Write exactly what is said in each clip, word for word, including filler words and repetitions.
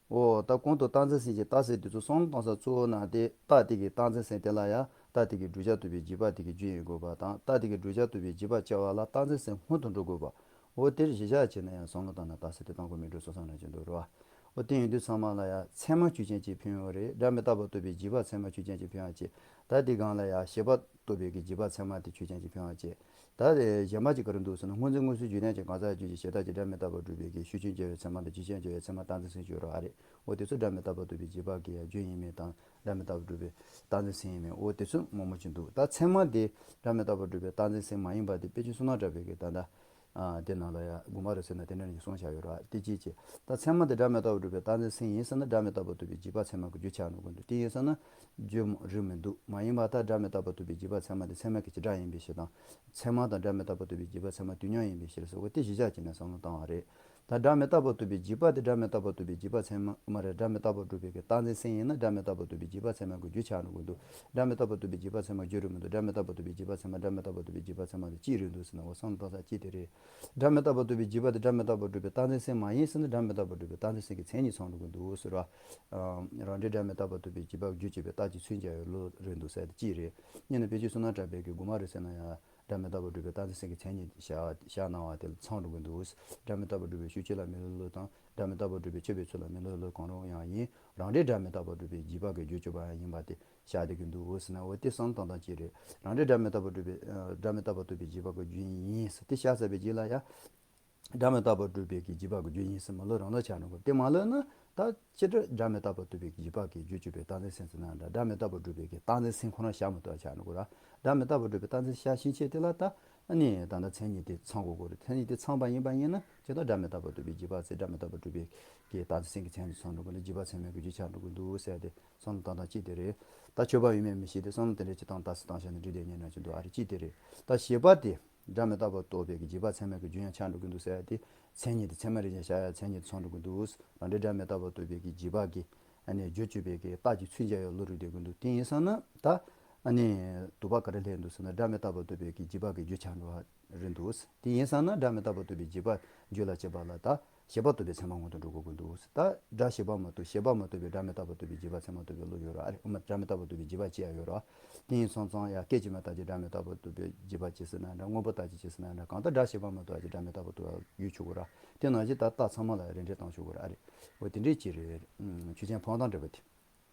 འོ་ད་གོང་དུ་རྟག་འཛིན་སེམས་ཀྱི་རྟགས་གསལ་དེ་ཚོ་བསམ་བློ་བཏང་ས་གཙོ་བོ་ན་དེ་རྟགས་དེ་གི་རྟག་འཛིན་སེམས་དེ་ལ་ཡང་རྟགས་དེ་གི་བསྒྲུབ་བྱ་རྟོགས་པའི་རྗེས་དཔག་དེ་གི་རྒྱུ་ཡིན་དགོས་པ་དང་། རྟགས་དེ་གི་བསྒྲུབ་བྱ་རྟོགས་པའི་རྗེས་དཔག་བྱ་བ་ལ་རྟག་འཛིན་སེམས་སྔོན་དུ་འགྲོ་དགོས་པ། འོ་དེར་གཞི་བཞག་བྱས་ན་ཡང་བསམ་བློ་བཏང་ན་རྟགས་གསལ་དེ་བཏང་དགོས་མི་འགྲོ་སོ་སོ་ན་ཅི་འདུག་རེད་བ། འོ་དེ་ཡིན་དུས་ཚང་མ་ལ་ཡང་ཚད་མ་ཆོས་ཅན་གྱི་ཕན་ཡོན་རེད། སྒྲ་མི་རྟག་པ་རྟོགས་པའི་རྗེས་དཔག་ཚད་མ་ཆོས་ཅན་གྱི་ཕན་ཡོན་བྱས། ད་དེ་སྒང་ལ་ཡང་ཤེས་པ་རྟོགས་པའི་གི་རྗེས་དཔག་ཚད་མ་དེ་ཆོས་ཅན་གྱི་ཕན་ཡོན་བྱས། ད་དེ་གཞན་པ་ཅིག་ག་རེ་འདུག་ཟེར་ན། སྔོ་འཛིན་དངོས་སུ་རྒྱུ་ལྡན་གྱི་གང་ཟག་རྒྱུད་ཀྱི་ཤེས་རྟོགས་ཀྱི་སྒྲ་མི་རྟག་པ་སྒྲུབ་པའི་གི་ཤུགས་རྐྱེན་བྱས་པའི་ཚད་མ་དང་རྒྱུ་རྐྱེན་བྱས་པའི་ཚད་མ་རྟག་འཛིན་སེམས་ཡོད་རེད་བ། ཨ་རེད། འོ་དེ་ཚོ་སྒྲ་མི་རྟག་པ་རྟོགས་པའི་རྗེས་དཔག་གི་ཡང་རྒྱུ་ཡིན་མིན་དང་། སྒྲ་མི་རྟག་པ་སྒྲུབ་པའི་རྟག་འཛིན་སེམས་ཡིན་མིན། འོ་དེ་ཚོ་མང་པོ་ཅིག་འདུག་ད་ཚད་མ་དེ་སྒྲ་མི་རྟག་པ་སྒྲུབ་པའི་རྟག་འཛིན་སེམས་མ་ཡིན་པ་དེ་དཔེ་ཆ་བསོད་ནམས་གྲགས་པའི་གི་ད་ལྟ། ཨ། དེ་ནང་ལ་ཡང་དགོངས་པ་རེད་ཟེར་ན་དེ་འདྲ་ནས་གསུངས་བཞག་ཡོད་རེད་བ། དེ་གཅིག་བྱས། ད་ཚད་མ་དེ་སྒྲ་མི་རྟག་པ་སྒྲུབ་པའི་རྟག་འཛིན་སེམས་ཡིན་ཟེར་ན་སྒྲ་མི་རྟག་པ་རྟོགས་པའི་རྗེས་དཔག་ཚད་མ་གི་རྒྱུ་ཆགས་འགྲོ་གི་འདུག་དེ་ཡིན་ཟེར་ན་རྒྱུ་རེད་མི་འདུག་མ་ཡིན་པ། ད་སྒྲ་མི་རྟག་པ་རྟོགས་པའི་རྗེས་དཔག་ཚད་མ་དེ་ཚད་མ་གི་བྱེ་བྲག་ཡིན་པའི་ཕྱིར་དང་། ཚད་མ་དང་སྒྲ་མི་རྟག་པ་རྟོགས་པའི་རྗེས་དཔག་ཚད་མ་དུས་མཉམ་ཡིན་པའི་ཕྱིར་ཟེར་བ་དེ་གཞི་བཞག་བྱས་ནས་བསམ་བློ་བཏང་བ་རེད། ད་སྒྲ་མི་རྟག་པ་རྟོགས་པའི་རྗེས་དཔག་དེ་སྒྲ་མི་རྟག་པ་རྟོགས་པའི་རྗེས་དཔག་ཚད་མ་མ་རེད། སྒྲ་མི་རྟག་པ་སྒྲུབ་པའི་གི་རྟག་འཛིན་སེམས་ཡིན་ན་སྒྲ་མི་རྟག་པ་རྟོགས་པའི་རྗེས་དཔག་ཚད་མ་གི་རྒྱུ་ཆགས་འགྲོ་གི་འདུག་སྒྲ་མི་རྟག་པ་རྟོགས་པའི་རྗེས་དཔག་ཚད་མ་རྒྱུ་རེད་མི་འདུག་སྒྲ་མི་རྟག་པ་རྟོགས་པའི་རྗེས་དཔག་ཚད་མ་སྒྲ་མི་རྟག་པ་རྟོགས་པའི་རྗེས་དཔག་ཚད་མ་དེ་གཅིག་རེད་འདུག་ཟེར་ན། འོ་བསམ་བློ་བཏང་ས་གཅིག་དེ་རེད། སྒྲ་མི་རྟག་པ་རྟོགས་པའི་རྗེས་དཔག་དེ་སྒྲ་མི་རྟག་པ་སྒྲུབ་པའི་རྟག་འཛིན་སེམས་མ་ཡིན་ཟེར་ན་སྒྲ་མི་རྟག་པ་སྒྲུབ་པའི་རྟག་འཛིན་སེམས་ཀྱི་མཚན་ཉིད་ཚང་འགྲོ་གི་འདུག་ཟེར་བ། རང་འབྲས་སྒྲ་མི་རྟག་པ་རྟོགས་པའི་རྗེས་དཔག་རྒྱུ་བྱས་པའི་རྟགས་ཀྱི་ཚུལ་འཇལ་བའི་བློ་རེད་འདུག་ཟེར་དེ་གཅིག་རེད། གཉིས་ནི་དཔེ་ཆོས་བསོད་ནམས་གྲགས་པའི་གི་དགོངས་པ་རེད་ཟེར་ན་ཡང་། སྒྲ་མི་རྟག་པ་སྒྲུབ་པའི་རྟག་འཛིན་སེམས་ཀྱི་མཚན་ཉིད་བཞག་བཞག་གནང་བ་དེ་ལ་ཚང་འགྲོ་གི་འདུག་སྒྲ་མི་རྟག་པ་སྒྲུབ་པའི་ཤུགས་ཆེ་ལ་མི་སླུ་བློ་དང་། སྒྲ་མི་རྟག་པ་སྒྲུབ་པའི་ཆོད་པའི་ཚུལ་ལ་མི་སླུ་བློ་གང་རུང་ཡང་ཡིན། རང་འབྲས་སྒྲ་མི་རྟག་པ་སྒྲུབ་པའི་རྗེས་དཔག་གི་རྒྱུ་གཅོད་པ་ཡང་ཡིན་པ་དེ་བཞག་བསྡད་ཀྱི་འདུག་ཟེར་ན། འོ་དེ་བསམ་བློ་བཏང་སྟངས་གཅིག་རེད། རང་འབྲས་སྒྲ་མི་རྟག་པ་སྒྲུབ་པའི་ཨ། སྒྲ་མི་རྟག་པ་རྟོགས་པའི་རྗེས་དཔག་གི་རྒྱུ་ཡིན་ཟེར་དེ་བཞག་ཚར་བའི་རྗེས་ལ་ཡང་། སྒྲ་མི་རྟག་པ་སྒྲུབ་པའི་གི་རྗེས་དཔག་གི་རྒྱུ་ཡིན་ཟེར་མི་སླུ་རང་སླུ་ཆགས་འགྲོ་གི། དེ་མ་སླུ་ན་ད་ཅི་འདྲ་སྒྲ་མི་རྟག་པ་རྟོགས་པའི་གི་རྗེས་དཔག་གི་རྒྱུ་གཅོད་པའི་རྟག་འཛིན་སེམས་ཟེར་ན་འདྲ། སྒྲ་མི་རྟག་པ་སྒྲུབ་པའི་གི་རྟག་འཛིན་སེམས་ཁོ་ན་བཞག་མི་ཐུབ་པ་ཆགས་འགྲོ་གི་ར། སྒྲ་མི་རྟག་པ་སྒྲུབ་པའི་རྟག་འཛིན་བཞག་ཕྱིན་ཆད་དེ་ལ་ད་ཨ་ནི་ད་ལྟ་མཚན་ཉིད་དེ་ཚང་དགོས་ཀྱི་རེད། མཚན་ཉིད་དེ་ཚང་པ་ཡིན་པ་ཡིན་ན་ཇི་ལྟར་སྒྲ་མི་རྟག་པ་རྟོགས་པའི་རྗེས་དཔག་ཚེ་སྒྲ་མི་རྟག་པ་སྒྲུབ་པའི་གི་རྟག་འཛིན་སེམས་ཀྱི་མཚན་ཉིད་ཚང་འགྲོ་གི་ལ་རྗེས་དཔག་ཚད་མའི་གི་རྒྱུ་ཆགས་འགྲོ་གི་འདུག་ཟེར་ཏེ་བསམ་བློ་བཏང་སྟངས་གཅིག་དེ་རེད། ད་ཆོས་པ་ཡོད་མེད་མི་ཤེས་ཏེ་བསམ་བློ་དེ་འདྲ་ཅིག་བཏང་རྟགས་སུ་བཏང་བཞག་ན་འགྲིག་བསྡད་ཉན་ན་ཅི་འདུག་ཨ་རེ་གཅིག་དེ་རེད། ད་ཤེས་པ་དེ། སྒྲ་མི་རྟག་པ་རྟོགས་པའི་གི་རྗེས་དཔག་ཚད་མ་གི་རྒྱུ་ཡང་ཆགས་འགྲོ་གི་འདུག་ཟེར་ཡ་དེ། མཚན་ཉིད་དེ་ཚད་མ་རེ་བཞིན་བཞག་ཡ་མཚན་ཉིད་ཚང་འགྲོ་གི་འདུག་རང་འབྲས་སྒྲ་མི་རྟག་པ་རྟོགས་པའི་གི་རྗེས་དཔག་གི་ཨ་ནི་རྒྱུ་གཅོད་པའི་གི་རྟགས་ཀྱི་ཚུལ་འཇལ་བའི་བློ་རུ་བསྡད་ཀྱི་འདུག་དེ་ཡིན་ཙང་ན་ད་ཨ་ནི་དུ་བ་ག་རེ་སླེབས་འདུག་ཟེར་ན་སྒྲ་མི་རྟག་པ་རྟོགས་པའི་གི་རྗེས་དཔག་གི་རྒྱུ་ཆགས་འགྲོ་བ་རེད་འདུག་དེ་ཡིན་ཙང་ན་སྒྲ་མི་རྟག་པ་རྟོགས་པའི་རྗེས་དཔག་རྒྱུ་ལ་སྐྱེས་པ་ལ་ད་ཤེས་པ་རྟོགས་པའི་ཚད་མ་སྔོན་དུ་འགྲོ་དགོས་ཀྱི་འདུག་ད་སྒྲ་ཤེས་པ་མ་གཏོགས་ཤེས་པ་མ་གཏོགས་པའི་སྒྲ་མི་རྟག་པ་རྟོགས་པའི་རྗེས་དཔག་ཚད་མ་རྟོགས་པའི་བློ་ཡོད་རེད་ཨ་རེ། ཨ་མ་སྒྲ་མི་རྟག་པ་རྟོགས་པའི་རྗེས་དཔག་ཅི་ཡང་ཡོད་རེད། དེ་ཡིན་སོང་ཙང་ཡང་སྐད་ཅིག་མ་ལྟ་ཅི་སྒྲ་མི་རྟག་པ་རྟོགས་པའི་རྗེས་དཔག་ཅི་ཟེར་ན་འདྲ། དངོས་པོ་ལྟ་ཅི་ཅི་ཟེར་ན་འདྲ། གང་ལྟར་སྒྲ་ཤེས་པ་མ་གཏོགས་ཅི་སྒྲ་མི་རྟག་པ་རྟོགས་ཡོད་ཆོག་གི་ར། དེ་ནང་བཞིན་ད་རྟགས་ཚང་མ་ལ་རེ་འདྲེས་བཏང་ཆོག་གི་ར་ཨ་རེ། འོ་དེ་འདྲས་ཅི་རེད། ཆོས་ཅན་ཕོ་བྲང་འདྲ་པོ་དེ།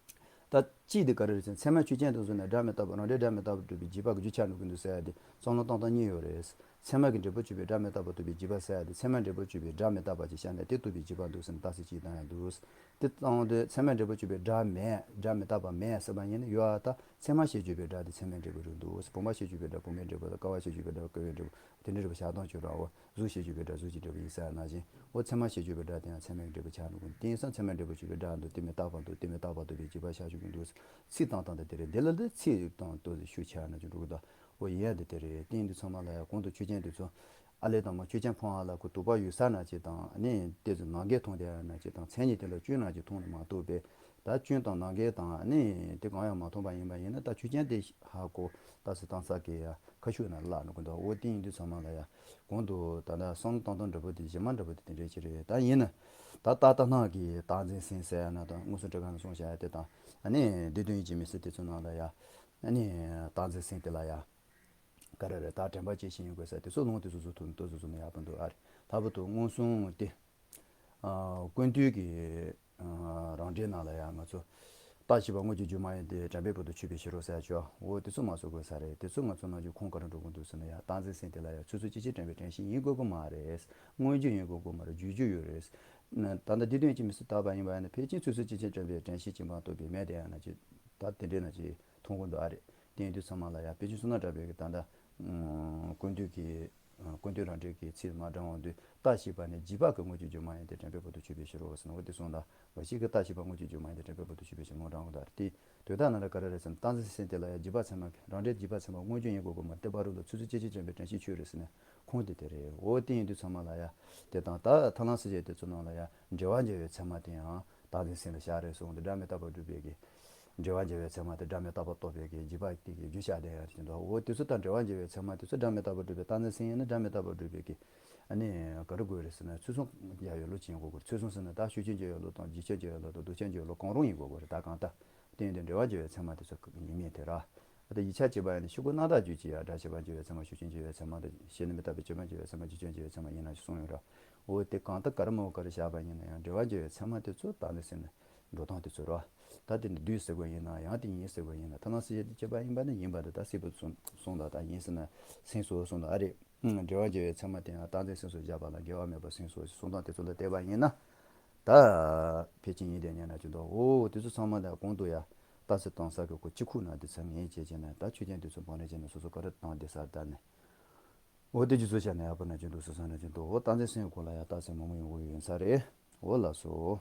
ད་གཅིག་དེ་ག་རེ་རེད་ཟེར་ན་ཚད་མ་ཆོས་ཅན་དུ་བཟུང་ནས་སྒྲ་མི་རྟག་པ་རང་འབྲས་སྒྲ་མི་རྟག་པ་སྒྲུབ་པའི་རྗེས་དཔག་གི་རྒྱུ་ཆགས་འགྲོ་གི་འདུག་ཟེར་ཡ་དེ་བསམ་བློ་བཏང་སྟངས་གཉིས་ཡོད་རེད། ཚད་མ་གི་འབྲས་བུ་གཅོད་པའི་སྒྲ་མི་རྟག་པ་རྟོགས་པའི་རྗེས་དཔག་ཟེར་ཡ་དེ་ཚད་མ་འབྲས་བུ་གཅོད་པའི་སྒྲ་མི་རྟག་པ་ཅིག་བཞག་ནས་དེ་རྟོགས་པའི་རྗེས་དཔག་འདུག་ཟེར་ན་རྟགས་གསལ་གཅིག་བཏང་ཡ་འདུག་དེ་བཏང་དུས་ཚད་མ་འབྲས་བུ་གཅོད་པའི་སྒྲ་མེད་སྒྲ་མི་རྟག་པ་མེད་ཟེར་བ་ཡིན་ན་ཡོད་ཨ། ད་ཚད་མ་ཞེས་བརྗོད་པའི་སྒྲ་དེ་ཚད་མའི་འབྲས་བུ་རེད་འདུག་བུམ་པ་ཞེས་བརྗོད་པའི་སྒྲ་བུམ་པའི་འབྲས་བུ་དང་ཀ་བ་ཞེས་བརྗོད་པའི་སྒྲ་ཀ་བའི་འབྲས་བུ་དེ་འདྲ་རེད་པ། བཞག་སྟངས་ཀྱི་ར་འོ། གཟུགས་ཞེས་བརྗོད་པའི་སྒྲ་གཟུགས་ཀྱི་འབྲས་བུ་ཡིན་ཟེར་ཡ་ནང་བཞིན། འོ་ཚད་མ་ཞེས་བརྗོད་པའི་སྒྲ་དེ་ཡང་ཚད་མའི་འབྲས་བུ་ཆགས་འགྲོ་གི་འདུག་དེ་ཡིན་ཙང་ཚད་མའི་འབྲས་བུ་གཅོད་པའི་སྒྲ་འདུག་དེ་མི་རྟག་པ་འདུག་དེ་མི་རྟག་པ་འདུག་པའི་རྗེས་དཔག་བཞག་ཆོག་གི་འདུག་ཚིག་བཏང་སྟངས་དེ་དེ་རེད། འདི་ལ་ལས་ཚིག་བཏང་ཏོ་ཞུ་ཆ་ན་ཅིག་འགྲོ་གི་འདུག་འོ་ཡིན་ཡ་དེ་དེ་རེད། དེ་ཡིན་དུས་ཚང་མ་ལ་ཡ་གོང་དུ་ཆོས་ཅན་དེ་ཚོ་ཨ་ལས་དང་མ་ཆོས་ཅན་ཕོ་བྲང་ལ་ཁོ་དུ་བ་ཡོད་ས་ན་ཅིག་དང་ཨ་ནི་དེ་ཚོ་ནང་འགལ་མཐོང་དེ་ཡ་ན་ཅིག་དང་མཚན་ཉིད་དེ་ལ་སྐྱོན་ན་ཅིག་མཐོང་ནས་མ་གཏོགས་པའི་ད་སྐྱོན་དང་ནང་འགལ་དང་ཨ་ནི་དེ་གང་ཡང་མ་མཐོང་པ་ཡིན་པ་ཡིན་ན་ད་ཆོས་ཅན་དེ་ཧ་གོ་ད་སུ་བཏང་ས་གི་ཡ་ཁ་ཤུགས་ན་བརླག་འགྲོ་གི་འདུག་འོ་དེ་ཡིན་དུས་ཚང་མ་ལ་ཡ་གོང་དུ་ད་ལྟ་བསམ་བློ་བཏང་སྟངས་འདྲ་པོ་དེ་གཞི་མ་འདྲ་པོ་དེ་དེ་འདྲས་ཅིག་རེད། ད་ཡིན་ན་ད་ལྟ་ལྟ་སྣང་གི་རྟག་འཛིན་སེམས་ཟེར་ཡ་ན་དང་དངོས་སུ་འདྲི་ག་ན་གསུངས་བཞག་ཡ་དེ་དང་ཨ་ནི་བདེན་དོན་ཡིད་ཀྱི་མུན་སེལ་དེ་ཚོ་ནང་ལ་ཡ་ཨ་ནི་རྟག་འཛིན་སེམས་དེ་ལ་ཡ་ག་རེ་རེད། ད་དྲན་པ་ཇི་བཞིན་ཡོད་དགོས་ཟེར་དེ་ཚོ་ལུང་དེ་ཚོ་བཟོ་ཐུབ་ན་ཏོག་ཙམ་བཟོ་ན་ཡག་པོ་འདུག་ཨ་རེ། ལྷག་པར་དུ་མངོན་སུམ་དེ། ཨ། ཀུན་བཏུས་ཀྱི་ཨ་རང་འགྲེལ་ནང་ལ་ཡང་ང་ཚོ་རྟག་གཅིག་པ་དངོས་ཀྱི་རྒྱུ་མ་ཡིན་ཏེ། དྲན་པས་བར་དུ་ཆོད་པའི་ཕྱིར་རོ་ཟེར་ཡ་ཅིག་འོ་དེ་ཚོ་མ་བཟོ་དགོས་ས་རེད། དེ་ཚོ་ང་ཚོ་ནང་བཞིན་ཁུངས་ག་རེ་འགྲོ་དགོས་འདུག་ཟེར་ན་ཡང་རྟག་འཛིན་སེམས་དེ་ལ་ཡང་ཆོས་ཚུལ་སྐྱེ་མཆེད་དྲན་པའི་དྲན་ཤེས་ཡིན་དགོས་ཀྱི་མ་རེད། དངོས་རྒྱུ་ཡིན་དགོས་ཀྱི་མ་རེད། བརྗོད་རྒྱུ་ཡོད་རེད། ད་ལྟ་བདེན་དོན་ཡིད་ཀྱི་མུན་སེལ་བརྟག་པ་ཡིན་པ་ཡིན་ན་ཕལ་ཆེར་ཆོས་ཚུལ་སྐྱེ་མཆེད་དྲན་པའི་དྲན་ཤེས་ཀྱི་མ་གཏོགས་པའི་མེད་དེ་ཡང་ན་ཅིག་ད་དེ་འདྲས་ན་ཅིག་མཐོང་གི་འདུག་ཨ་རེད། དེ་ཡིན་དུས་ཚང་མ་ལ་ཡང་དཔེ་ཆོས་བསོད་ནམས་གྲགས་པའི་གི་ད་ལྟ་ཀུན་བཏུས་ཀྱི་ཀུན་བཏུས་རང་འགྲེལ་གྱི་ཚིག་མ་དྲང་བ་འདུག་རྟག་གཅིག་པ་ནི་རྗེས་དཔག་གི་དངོས་ཀྱི་རྒྱུ་མ་ཡིན་ཏེ། དྲན་པས་བར་དུ་ཆོད་པའི་ཕྱིར་རོ་ཟེར་ན་འོ་དེ་གསུངས་ལ། འོ་ཞིག་གི་རྟག་གཅིག་པ་དངོས་ཀྱི་རྒྱུ་མ་ཡིན་ཏེ། དྲན་པས་བར་དུ་ཆོད་པའི་ཕྱིར་མ་དྲང་བ་དང་། དེ་དོན་དག་ནང་ལ་ག་རེ་རེད་ཟེར་ན་རྟག་འཛིན་སེམས་དེ་ལ་ཡང་རྗེས་དཔག་ཚད་མ་རང་འགྲེལ་རྗེས་དཔག་ཚད་མ་དངོས་རྒྱུ་ཡིན་དགོས་ཀྱི་མ་རེད། དེ་བར་དུ་ལ་ཆོས་ཚུལ་སྐྱེ་མཆེད་དྲན་པའི་དྲན་ཤེས་ཆོས་རེད་ཟེར་ན་ཁུངས་དེ་དེ་རེད། འོ་དེ་ཡིན་དུས་ཚང་མ་ལ་ཡང་དེ་དང་ད་ཐར་ལམ་སྲིད་བྱུས་དེ་ཚོ་ནང་ལ་ཡང་འབྲེལ་བ་འབྱེད་པའི་ཚད་མ་དེ་ཡང་རྟག་འཛིན་སེམས་ལ་བཞག་རེད་གསུངས་ཏེ། སྒྲ་མི་རྟག་པར་སྒྲུབ་པའི་གི་ འབྲེལ་བ་འབྱེད་པའི་ཚད་མ་དེ་སྒྲ་མེད་རྟག་པ་རྟོགས་པའི་གི་རྗེས་དཔག་དེ་གི་རྒྱུ་ཆ་དེ་ཡང་དེ་འདུག་འོ་དེ་ཚོ་དང་འབྲེལ་བ་འབྱེད་པའི་ཚད་མ་དེ་ཚོ་སྒྲ་མེད་རྟག་པར་སྒྲུབ་པའི་རྟག་འཛིན་སེམས་ཡིན་ན་སྒྲ་མེད་རྟག་པར་སྒྲུབ་པའི་གི་ཨ་ནི་ག་རེ་དགོས་རེད་ཟེར་ན། ཚུལ་གསུམ་ཡ་ཡོད་ལུགས་ཅན་དགོས་དགོས་རེད། ཚུལ་གསུམ་ཟེར་ན་ད་ཤུགས་ཅན་གྱི་ཡོད་ལུགས་དང་རྗེས་ཁྱབ་ཀྱི་ཡོད་ལུགས་དང་སྡུག་ཅན་གྱི་ཡོད་ལུགས་གང་རུང་ཡིན་དགོས་དགོས་རེད། ད་གང་ལྟར་དེ་ཡིན་དུས་འབྲེལ་བ་འབྱེད་པའི་ཚད་མ་དེ་ཚོ་ཡིན་མིན་དེ་ར། ད་ཡིག་ཆ་གཅིག་པ་ཡིན་ན་ཕྱི་རྒོལ་རྣམ་དག་རྒྱུད་ཀྱི་ཡ་སྒྲ་བྱས་པ་འབྱེད་པའི་ཚད་མ་ཤུགས་ཅན་འབྱེད་པའི་ཚད་མ་དང་ཤེས་ནས་མི་རྟག་པའི་རྗེས་དཔག་འབྱེད་པའི་ཚད་མ་རྗེས་ཁྱབ་འབྱེད་པའི་ཚད་མ་ཡིན་ན་ཞེས་གསུངས་ཡོད་ར། འོ་དེ་གང་ལྟར་ག་རེ་མོ་ག་རེ་བཞག་པ་ཡིན་ན་ཡང་འབྲེལ་བ་འབྱེད་པའི་ཚད་མ་དེ་ཚོ་རྟག་འཛིན་སེམས་ནི་འགྲོ་སྟངས་དེ་ཚོ་ར། ད་དེ་ནི་དུས་ཟེར་དགོས་ཡིན་ན་ཡང་དེ་ཡིན་ཟེར་དགོས་ཡིན་ན། ཐ་ན་སྲིད་ཞི་དེ་སྐྱེས་པ་ཡིན་པ་ནི་ཡིན་པ་འདི་ད་སྲིད་པ་གསུངས་གསུངས་དང་ད་ཡིན་ཟེར་ན་སེམས་སོ་གསུངས་དང་ཨ་རེད། འབྲེལ་བ་འབྱེད་པའི་ཚད་མ་དེ་ཡང་རྟག་འཛིན་སེམས་སུ་བཞག་པ་ལ་འགལ་བ་མེད་པར་སེམས་སོ་གསུངས་སྟངས་དེ་ཚོ་ལ་བལྟས་པ་ཡིན་ན། ད་ཕལ་ཆེར་ཡིན་དེ་ཉན་ན་ཅི་འདུག་འོ་དེ་ཚོ་ཚང་མ་ལ་གོང་དུ་ཡ་རྟགས་གསལ་གཏོང་ས་གི་གོ་གཅིག་ཁུག་ན་དེ་ཚོ་ངས་བྱས་བྱས་ན་ད་ཆོས་ཅན་དེ་ཚོ་བང་རིམ་བྱས་ན་སོ་སོ་ག་རེ་བཏང་བསྡད་ས་ད་ནི། འོ་དེ་རྒྱུ་ཚོ་བྱས་ན་ཡག་པོ་ན་ཅི་འདུག་སོ་སོ་ན་ཅི་འདུག་འོ་རྟག་འཛིན་སེམས་ཁོ་ལ་ཡ་རྟགས་གསལ་མང་པོ་ཡོང་གི་ཡོད་ས་རེད། འོ་ལགས་སོ།